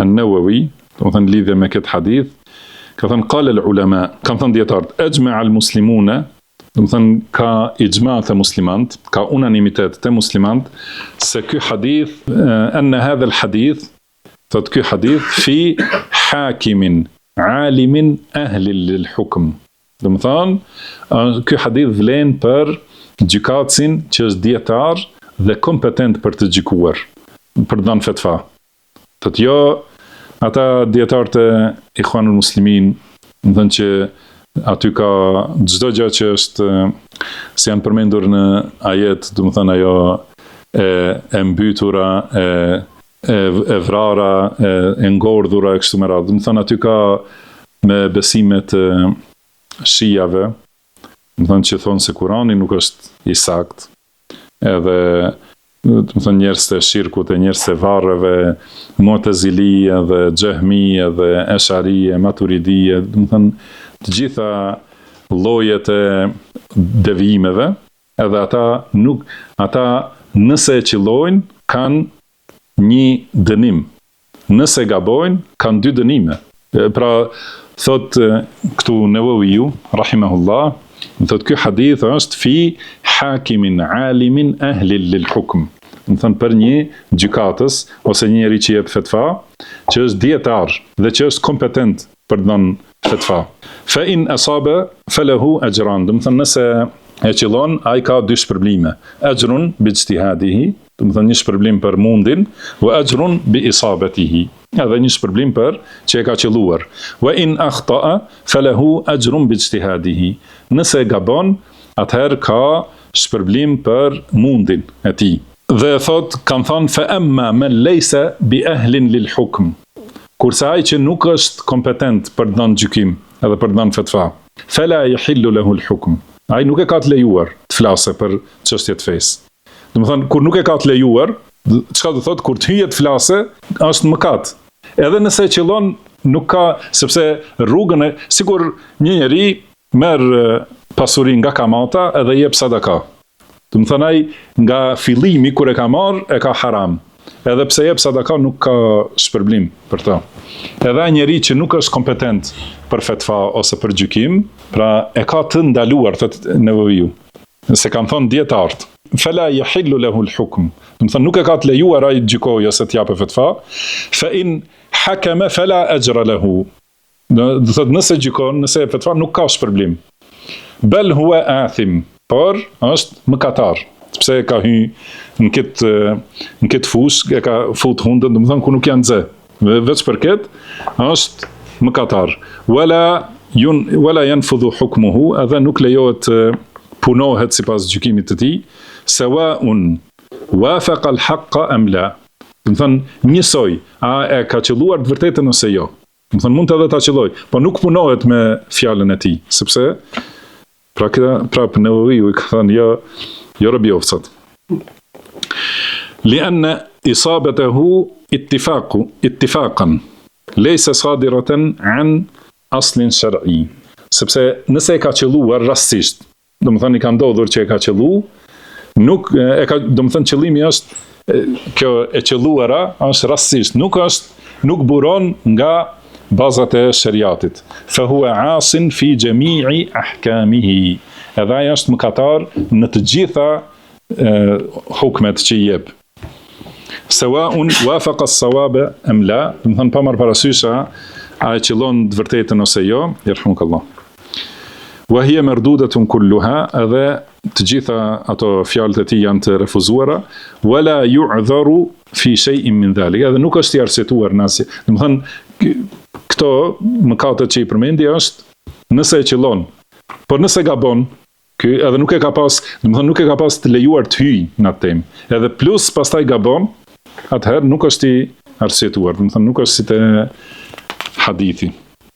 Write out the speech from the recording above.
An-Nawawi, domethënë lidhje me këtë hadith, ka thënë qala al-ulama, kanë thënë dijetarët, ajma al-muslimuna, domethënë ka ixhma te muslimant, ka unanimitet te muslimant se ky hadith anna hadha al-hadith, thotë ky hadith fi hakimin alimin ahlin lil-hukm. Domethënë, ky hadith vlen për gjykatësin që është dijetar dhe kompetent për të gjykuar, për të dhënë fetva. Thotë jo ata dijetarët e Ikhwanul Muslimin, domethënë që aty ka çdo gjë që është si janë përmendur në ajet, domethënë ajo e e mbytura, e e e vrara, e, e ngordhura e kështu me radhë. Domethënë aty ka me besimet e shijave, domethënë që thonë se Kurani nuk është i saktë, edhe domethënë njerëz të shirkut e njerëz të varreve, Mu'tazili edhe Xhehmi edhe Eshari e Maturidi, domethënë të gjitha llojet e devijimeve, edhe ata nuk ata nëse e qëllojnë kanë një dënim. Nëse gabojnë, kanë dy dënime. Pra, thotë këtu Neveviu, rahimahullah, thotë ky hadith është fi hakimin alimin ahlin lil hukm. Domethënë për një gjykatës ose një njeri që jep fetva, që është dijetar dhe që është kompetent për të dhënë fetva. Fa in asabe falahu ajran, domethënë nëse e qëllon, ai ka dy shpërblime. Ajrun bi ijtihadihi, domethënë një shpërblim për mundin, wa ajrun bi isabatihi, edhe një shpërblim për që e ka qëlluar. Wa in akhta'a falahu ajrun bi ijtihadihi. Nëse gabon, atëherë ka shpërblim për mundin e tij. Dhe thotë, kanë thënë fa amma men lejse bi ahlin lil hukm. Kurse ai që nuk është kompetent për të dhënë gjykim edhe për të dhënë fetva, fela yahillu lahu al hukm. Ai nuk e ka të lejuar të flasë për çështje të fesë. Domethënë kur nuk e ka të lejuar, çka do thotë kur të hyjë të flasë, është mëkat. Edhe nëse e qëllon, nuk ka, sepse rrugën e sikur një njeri merr pasuri nga kamata edhe jep sadaka. Domethënë ai nga fillimi kur e ka marr e ka haram. Edhe pse jep sadaka nuk ka shpërblim për të. Edhe ai njeri që nuk është kompetent për fetva ose për gjykim, pra e ka të ndaluar, thotë Neveviu. Se kanë thënë dijetarët, fela yahillu lahu al-hukm. Domethënë nuk e ka të lejuar ai të gjykojë ose të japë fetva, fa in hakama fela ajra lahu. Do të thotë nëse gjykon, nëse jep fetva nuk ka shpërblim. Bel huwa athim, por është mëkatar, pse ka hy në këtë në këtë fushë, e ka fut hundën, domethënë ku nuk ja nxe. Dhe veç për këtë është mëkatar. Wala yun wala yanfudhu hukmuhu, edhe nuk lejohet të punohet sipas gjykimit të tij, sawaun wafaqa al-haqqa am la. Domethënë, njësoj, a e ka qëlluar të vërtetën ose jo. Domethënë, mund edhe ta qëlloj, po nuk punohet me fjalën e tij, sepse, pra këta, prapë Neveviu i ka thënë, jo, jo robjovcat. Li enne isabetehu ittifaku, ittifakan, lejse sadireten an aslin sher'i. Sepse nëse e ka qëlluar rastësisht, domethënë i ka ndodhur që e ka qëllu, nuk e ka, domethënë qëllimi është kjo e qëlluara është rastësisht, nuk është nuk buron nga bazat e sheriatit. Fa huwa asin fi jami'i ahkamihi. Edhe ai është mëkatar në të gjitha hukmet që i jep. Sewaun wafaqa as-sawaba am la, domethënë pa marrë parasysh a a e qëllon të vërtetën ose jo, jerhamukallah. Wa hiya mardudatun kulluha, edhe të gjitha ato fjalët e tij janë të refuzuara, wala yu'dharu fi shay'in min dhalik. Edhe nuk është i arsyetuar në asgjë. Domethënë këto mëkatet që i përmendi është nëse e qëllon, por nëse gabon, Ky edhe nuk e ka pas, domethënë nuk e ka pas të lejuar të hyjë në atë temë. Edhe plus pastaj gabon, atëherë nuk është i arsyetuar, domethënë nuk është si te hadithi.